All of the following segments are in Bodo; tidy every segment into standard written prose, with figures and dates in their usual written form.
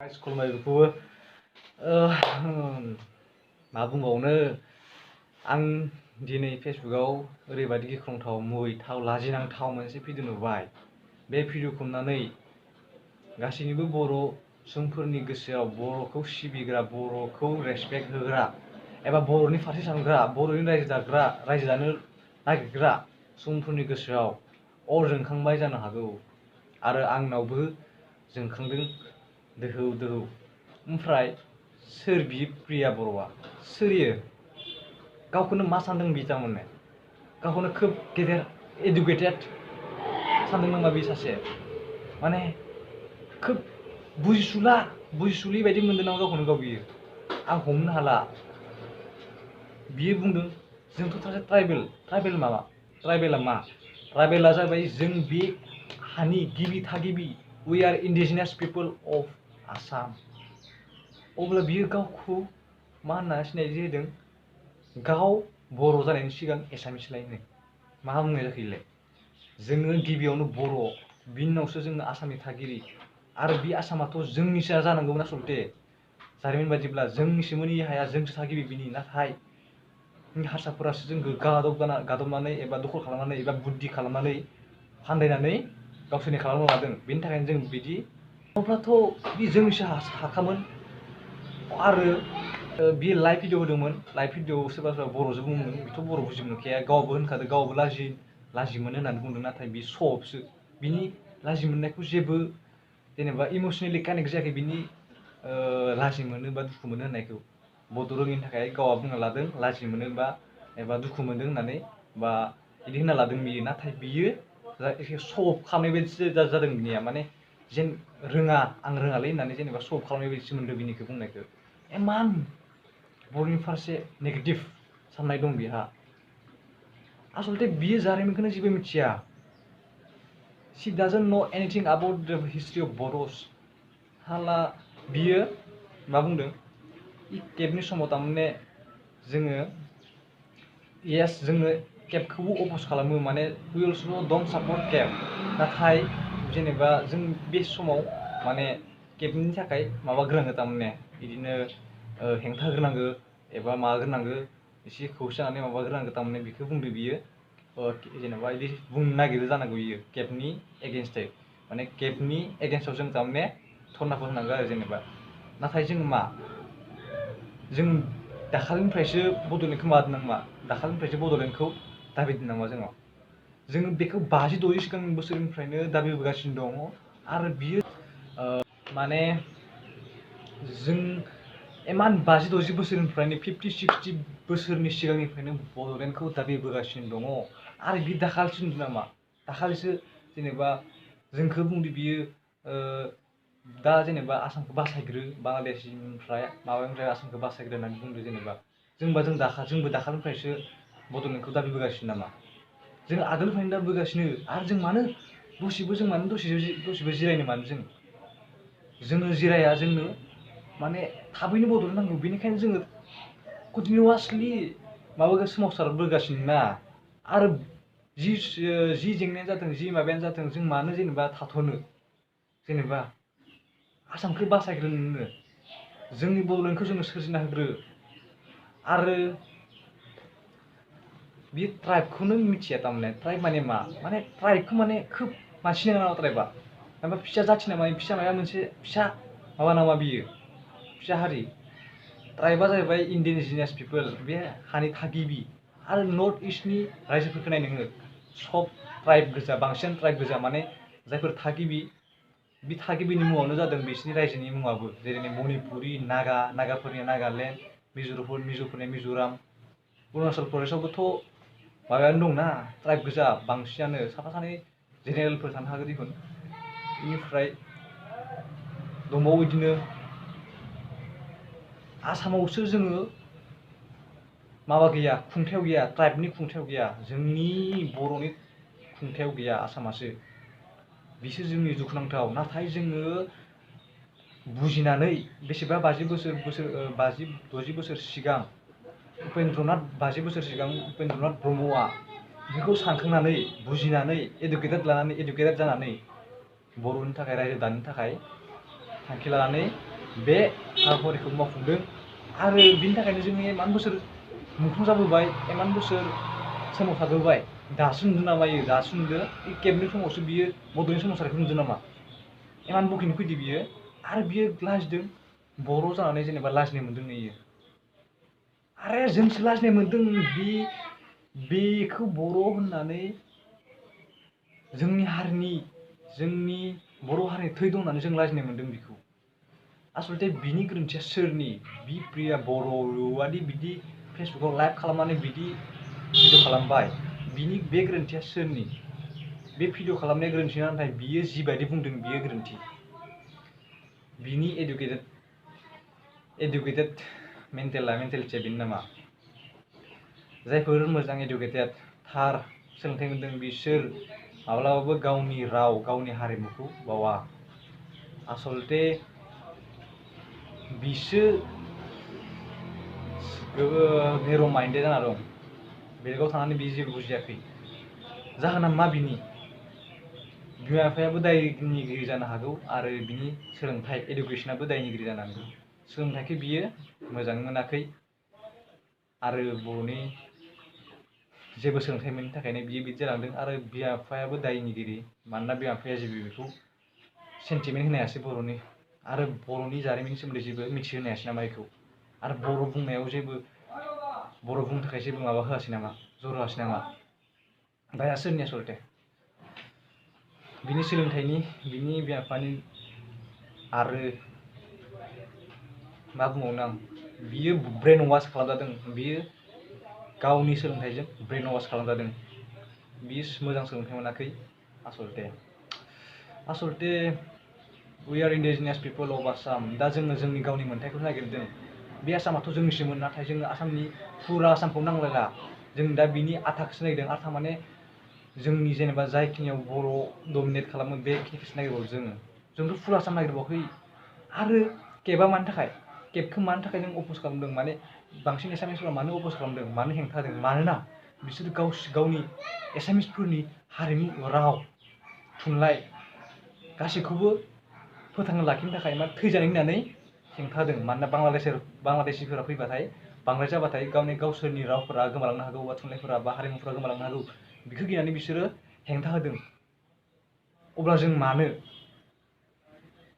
स्कुल बेखौबो मा बुंबावनो आं दिनै फेसबुकआव ओरैबायदि गिख्रंथाव मुगैथाव लाजिनांथाव मोनसे भिडिअ नुबाय। बे भिडिअखौ नुनानै गासैनिबो बर' सुबुंफोरनि गोसोआव बर'खौ सिबिग्रा, बर'खौ रेसपेक्ट होग्रा एबा बर'नि फारसे सानग्रा, बर'नि रायजो जानो नागिरग्रा सुबुंफोरनि गोसोआव अर जोंखांबाय जानो हागौ आरो आंनावबो जोंखांदों दोहौ दोहौ। ओमफ्राय सोर बियो प्रिया बर'आ? सोर इयो? गावखौनो मा सानदों बिथांमोननो? गावखौनो खोब गेदेर एडुकेटेड सानदों नामा बे सासे? माने खोब बुजिसुलि बायदि मोनदों नामा गावखौनो गाव बियो? आं हमनो हाला। बियो बुंदों जोंथ' सासे ट्राइबेल माबा? ट्राइबेला मा? ट्राइबेला जाबाय जों बे हानि गिबि थागिबि। We are indigenous people of Assam. अब्ला बियो गावखौ मा होनना सिनायथि होदों? गाव बर' जानायनि सिगां एसामिस लायनो। मा बुंनाय जाखो इलाय? जोङो गिबियावनो बर', बिनि उनावसो जोङो आसामनि थागिरि। आरो बे आसामाथ' जोंनिसो जानांगौमोन आसलथे। जारिमिन बायदिब्ला जोंनिसोमोन इ हाया, जोंसो थागिबि बिनि। नाथाय हारसाफोरासो जोंखौ गादबनानै एबा दखल खालामनानै एबा बुद्धि खालामनानै फान्दायनानै गावसोरनि खालामना लादों। बेनि थाखायनो जों बिदि अब्लाथ' बे जोंनिसो हाखामोन। आरो बे लाइभ भिडिअ होदोंमोन। लाइभ भिडिअ सोरबा बर'जों बुंदों, बेथ' बर' बुजि मोनखाया। गावबो होनखादों, गावबो लाजि मोनो होननानै बुंदों। नाथाय बे स'अफसो। बिनि लाजि मोननायखौ जेबो जेनेबा इमसनेलि कानेक्ट जायाखै बिनि लाजि मोनो बा दुखु मोनो होननायखौ। बड' रोङिनि थाखाय गावआ बुंना लादों लाजि मोनो एबा दुखु मोनदों होननानै बा बिदि होनना लादों बियो। नाथाय बियो एसे स'अफ खालामनाय बायदिसो जादों बिनिया। माने जेन आं रोङालै होननानै जेनेबा स'अफ खालामनाय बायदिसो मोनदों बिनिखौ बुंनायखौ। इमान बर'नि फारसे नेगेटिभ साननाय दं बिहा। आसलथे बियो जारिमिनखौनो जेबो मिथिया। She doesn't know anything about the history of Boros. हाला बियो मा बुंदों? केबनि समाव थारमाने जोङो येस जोङो केबखौबो अप'ज खालामो, माने we also don't support केब। नाथाय जेनेबा जों बे समाव माने केबनि थाखाय माबाग्रोनांगो थारमाने बिदिनो हेंथा होग्रोनांगो एबा माबाग्रोनांगो, एसे खौसे जानानै माबाग्रोनांगो थारमाने बेखौ बुंदो बियो। जेनेबा बिदि बुंनो नागिरो जानांगौ बियो केबनि एगेन्स्टै। माने केबनि एगेन्स्टआव जों थारमाने धरनाफोर होनांगौ आरो जेनेबा। नाथाय जों मा? जों दाखालिनिफ्रायसो बड'लेण्डखौ माबादों नामा? दाखालिनिफ्रायसो बड'लेण्डखौ दाबिदों नामा जोङो? जोङो बेखौ 50-60 सिगांनि बोसोरनिफ्रायनो दाबि होगासिनो दङ। आरो बियो माने जों इमान 50-60 बोसोरनिफ्रायनो 50-60 बोसोरनि सिगांनिफ्रायनो बड'लेण्डखौ दाबि होगासिनो दङ। आरो बि दाखालिसो नुदों नामा? दाखालिसो जेनेबा जोंखौ बुंदो बियो दा जेनेबा आसामखौ बासायग्रो, बांलादेशनिफ्राय माबानिफ्राय आसामखौ बासायग्रो होननानै बुंदो जेनेबा। जोंबो दाखालिनिफ्रायसो बड'लेण्डखौ दाबि होगासिनो नामा? जों आगोलनिफ्रायनो दाबि होगासिनो। आरो जों मानो दसेबो जिरायनो मानो जों? जोङो जिराया, जोंनो माने थाबैनो बड'लेण्ड नांगौ। बेनिखायनो जोङो कन्टिनिउवासलि सोमावसारबोगासिनो ना। आरो जि जेंनायानो जाथों, जि माबायानो जाथों, जों मानो जेनेबा थाथ'नो? जेनेबा आसामखौ बासायग्रोनो, जोंनि बड'लेण्डखौ जोङो सोरजिना होग्रो। आरो बे ट्राइबखौनो मिथिया थारमाने। ट्राइब माने मा? माने ट्राइबखौ माने खोब मानसि नङा नामा ट्राइबा? माबा फिसा जाथि नामा? फिसा माबा मोनसे फिसा माबा नामा बियो? फिसा हारि। ट्राइबा जाहैबाय इन्डिजिनियास पिपोल, बे हानि थागिबि। आरो नर्थ इस्टनि रायजोफोरखौ नाय नोङो, सब ट्राइब गोजा, बांसिन ट्राइब गोजा। माने जायफोर थागिबि, बे थागिबिनि मुङावनो जादों बिसोरनि रायजोनि मुङाबो। जेरै मणिपुरि, नागाफोरनिया नागालेण्ड, मिज'फोरनिया मिज'राम। अरुणाचल प्रदेशआवबोथ' माबायानो दंना, ट्राइब गोजा बांसिनानो। साफा सानै जेनेरेलफोर थानो हागौ दिखुन। बेनिफ्राय दंबावो बिदिनो आसामावसो जोङो माबा गैया, खुंथायाव गैया, ट्राइबनि खुंथायाव गैया। जोंनि बर'नि खुंथायाव गैया आसामासो। बिसोर जोंनि दुखुनांथाव। नाथाय जोङो बुजिनानै बेसेबा 50-60 बोसोर सिगां उपेन्द्रनाथ ब्रह्मआ बेखौ सानखांनानै, बुजिनानै, इडुकेटेड जानानै बर'नि थाखाय रायजो दानो थाखाय थांखि लानानै बे हाबाफारिखौ मावफुंदों आरो बिनि थाखायनो जोङो इमान बोसोर मुंख्लं जाबोबाय, इमान बोसोर सोमावसारबोबाय। दासो नुदों नामा इयो, दासो नुदों केबनि समावसो बियो बड'लेण्ड सोमावसारनायखौ नुदों नामा? इमान बखिनो फैदो बियो आरो बियो लाजिदों, बर' जानानै जेनेबा लाजिनाय मोनदों इयो। आरे जोंसो लाजिनाय मोनदों, बेखौ बर' होननानै जोंनि हारिनि, जोंनि बर' हारिनि थै दं होननानै जों लाजिनाय मोनदों बिखौ। आसलथे बिनि गोरोन्थिया सोरनि? बि प्रिया बर'आदि बिदि फेसबुकाव लाइभ खालामनानै बिदि भिडिअ खालामबाय, बे गोरोन्थिया सोरनि? बे भिडिअ खालामनाया गोरोन्थि, नाथाय बियो जिबायदि बुंदों बियो गोरोन्थि। बिनि एडुकेटेड मेन्टेलिटिया बेनो नामा? जायफोर मोजां इडुकेटेड थार सोलोंथाइ मोनदों बिसोर माब्लाबाबो गावनि राव, गावनि हारिमुखौ बावा। आसलथे बिसो नेर' माइन्डेड जाना दं। बेलेगाव थानानै बि जेबो बुजियाखै। जाहोना मा बिनि? बिमा बिफायाबो दायनिगिरि जानो हागौ आरो बिनि सोलोंथाइ इडुकेसनाबो दायनिगिरि जानो हागौ। सोलोंथाइखौ बियो मोजाङै मोनाखै आरो बर'नि जेबो सोलोंथाइ मोनैनि थाखायनो बियो बिदि जालांदों आरो बिमा बिफायाबो दायनिगिरि। मानोना बिमा बिफाया जेबो बेखौ सेन्टिमेन्ट होनो हायासै बर'नि, आरो बर'नि जारिमिननि सोमोन्दै जेबो मिथिहोनो हायासै नामा बेखौ, आरो बर' बुंनायाव जेबो बर' बुंनो थाखाय जेबो माबा होआसै नामा, जर होआसै नामा? दायआ सोरनि आसलथे? बिनि सोलोंथाइनि, बिनि बिमा बिफानि आरो मा बुंबावनो आं, बियो ब्रेन वास खालामजादों, बियो गावनि सोलोंथाइजों ब्रेन वास खालामजादों। बियो मोजां सोलोंथाइ मोनाखै आसलथे we are indigenous people of Assam. दा जोङो जोंनि गावनि मोन्थाइखौ नागिरदों। बे आसामाथ' जोंनिसोमोन, नाथाय जोङो आसामनि फुरा आसामखौ नांलायला। जों दा बिनि आधाखौसो नागिरदों। आधा माने जोंनि जेनेबा जायखिनियाव बर' डमिनेट खालामो बेखिनिखौसो नागिरबावो जोंथ' फुरा आसाम नागिरबावाखै। आरो केबा मानि थाखाय? केबखौ मानि थाखाय नों अपस खालामदों? माने बांसिन एसामिसफोरा मानो अपस खालामदों, मानो हेंथा होदों? मानोना बिसोर गावनि एसामिसफोरनि हारिमु, राव, थुनलाइ गासैखौबो फोथांना लाखिनो थाखाय मा थैजानो गिनानै हेंथा होदों। मानोना बांलादेशिफोरा फैबाथाय, बांद्राय जाबाथाय गावसोरनि रावफोरा गोमालांनो हागौ, बा थुनलाइफोरा बा हारिमुफोरा गोमालांनो हागौ, बेखौ गिनानै बिसोरो हेंथा होदों। अब्ला जों मानो?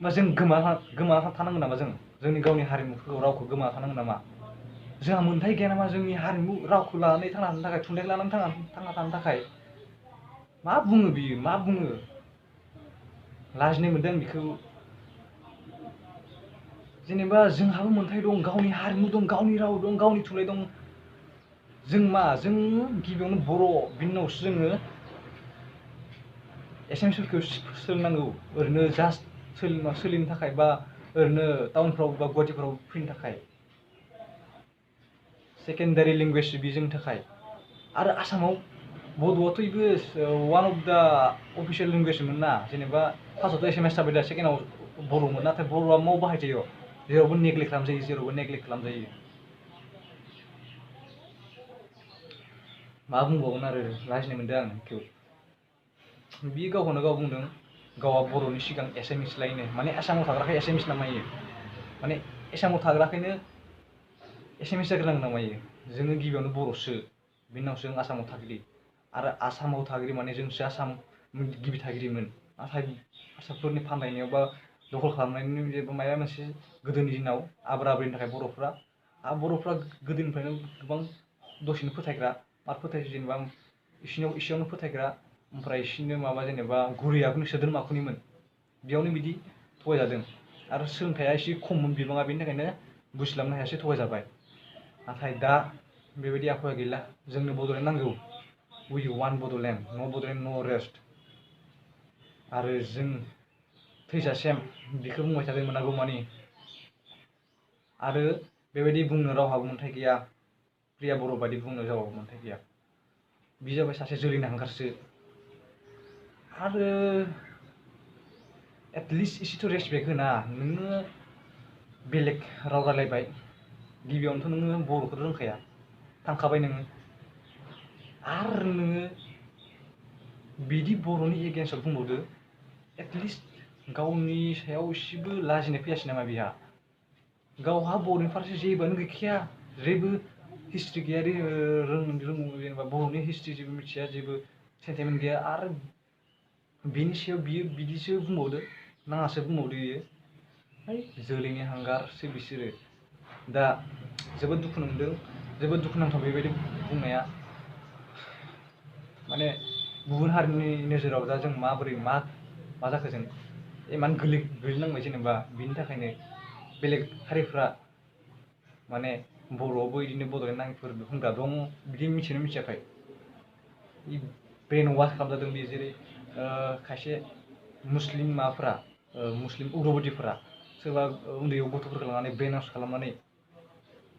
मा जों गोमाना थानांगोन नामा? जोंनि गावनि हारिमुखौ, रावखौ गोमाना थानांगोन नामा? जोंहा मोन्थाय गैया नामा जोंनि हारिमु रावखौ लानानै थांना थानो थाखाय, थुनलाइखौ लानानै थांना थानो थाखाय? मा बुङो बियो, मा बुङो? लाजिनाय मोनदों आं बिखौ। जेनेबा जोंहाबो मोन्थाय दं, गावनि हारिमु दं, गावनि राव दं, गावनि थुनलाइ दं। जों गिबियावनो बर', बिनि उनावसो जोङो एसामिसफोरखौ सोलोंनांगौ, ओरैनो जास्ट सोलिनो थाखाय, बा ओरैनो टाउनफ्राव बा गुवाहाटिफ्राव फैनो थाखाय। सेकेन्डारि लेंगुवेज बे जोंनि थाखाय। आरो आसामाव बड'आथ' बेबो वान अफ दा अफिसियेल लेंगुवेजमोन ना। जेनेबा फार्स्टआवथ' एसामिस थाबाय, दा सेकेन्डआव बर'मोन। नाथाय बर'आ माव बाहायजायो, जेरावबो नेग्लेक्ट खालामजायो। मा बुंबावगोन आरो, लाजिनाय मोनदों आं बेखौ। बियो गावखौनो गाव बुंदों, गावहा बर'नि सिगां एसामिसलायनो, माने आसामाव थाग्राखाय एसामिस नामा इयो? माने आसामाव थाग्राखायनो एसामिस जाग्रोनांगोन नामा इयो? जोङो गिबियावनो बर'सो, बिनि उनावसो जों आसामाव थागिरि। आरो आसामाव थागिरि माने जोंसो आसाम गिबि थागिरिमोन। नाथाय हारसाफोरनि फानदायनायाव बा दखल खालामनायनि जेबो माबा मोनसे गोदोनि दिनाव आब्रा आब्रिनि थाखाय बर'फ्रा गोदोनिफ्रायनो गोबां दसेनो फोथायग्रा, आरो फोथायो जेनेबा इसेयावनो फोथायग्रा, ओमफ्राय इसिनो माबा जेनेबा गुरैयाबो सोद्रोम आखुनिमोन। बेयावनो बिदि थगायजादों। आरो सोलोंथाइया एसे खममोन बिबाङा, बेनि थाखायनो बुजिस्लाबनो हायासै, थगायजाबाय। नाथाय दा बेबायदि आखुआ गैला। जोंनो बड'लेण्ड नांगौ। वी वान्ट बड'लेण्ड, न' बड'लेण्ड न' रेस्ट। आरो जों थैजासिम बेखौ बुंबाय थागोन मोनागौमानि। आरो बेबायदि बुंनो रावहाबो मोन्थाय गैया। प्रिया बर' बायदि बुंनो रावहाबो मोन्थाय गैया। बि जाबाय सासे जोलैनि हांगारसो। आरो एटलिस्ट एसेथ' रेसपेक्ट होना। नोङो बेलेग राव रायलायबाय, गिबियावनोथ' नोङो बर'खौ रोंखाया, थांखाबाय नोङो। आरो नोङो बिदि बर'नि एगेन्स्टआव बुंबावदो, एटलिस्ट गावनि सायाव एसेबो लाजिनाय फैयासै नामा बिहा? गावहा बर'नि फारसे जेबोआनो गैखाया, जेबो हिस्ट्रि गैया, जेनेबा बर'नि हिस्ट्रि जेबो मिथिया, जेबो सेन्टिमेन्ट गैया, आरो बिनि सायाव बियो बिदिसो बुंबावदो, नाङासो बुंबावदो बियो। है जोलैनि हांगारसो बिसोरो। दा जोबोद दुखु मोनदों, जोबोद दुखुनांथाव बेबायदि बुंनाया। माने गुबुन हारिनि नोजोराव दा जों माबोरै मा जाखो जों इमान गोलैनांबाय जेनेबा बिनि थाखायनो बेलेग हारिफ्रा माने बर'आवबो बिदिनो बड'लेण्ड नाङिफोर होनग्रा दं बिदि मिथिनो मिथियाखै। ब्रेन वास खालामजादों बे, जेरै खायसे मुस्लिम माबाफोरा, मुस्लिम उग्रबादिफोरा सोरबा उन्दैयाव गथ'फोरखौ लानानै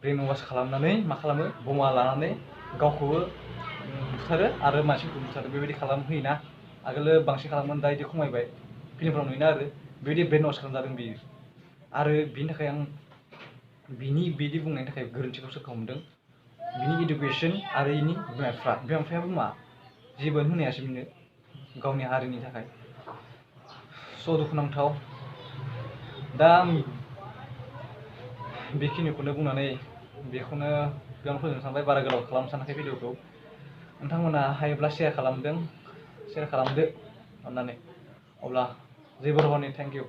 ब्रेन वास खालामनानै मा खालामो, बमा लानानै गावखौबो बुथारो आरो मानसिफोरखौ बुथारो, बेबायदि खालामहोयोना। आगोलो बांसिन खालामोमोन, दा बिदि खमायबाय, फिल्मफ्राव नुयोना। आरो बेबायदि ब्रेन वास खालामजादों बियो। आरो बिनि थाखाय आं बिनि बिदि बुंनायनि थाखाय गोरोन्थिखौ सोरखौ हमदों, बिनि इडुकेसन आरो बिनि बिमा बिफायाबो मा जेबोआनो होनायासै बिनो गावनि हारिनि थाखाय। स' दुखुनांथाव। दा आं बेखिनिखौनो बुंनानै बेयावनो फोजोबनो सानबाय, बारा गोलाव खालामनो सानाखै भिडिअखौ। नोंथांमोना हायोब्ला सेयार खालामदो अननानै। अब्ला जै बर' हरनि थेंक इउ।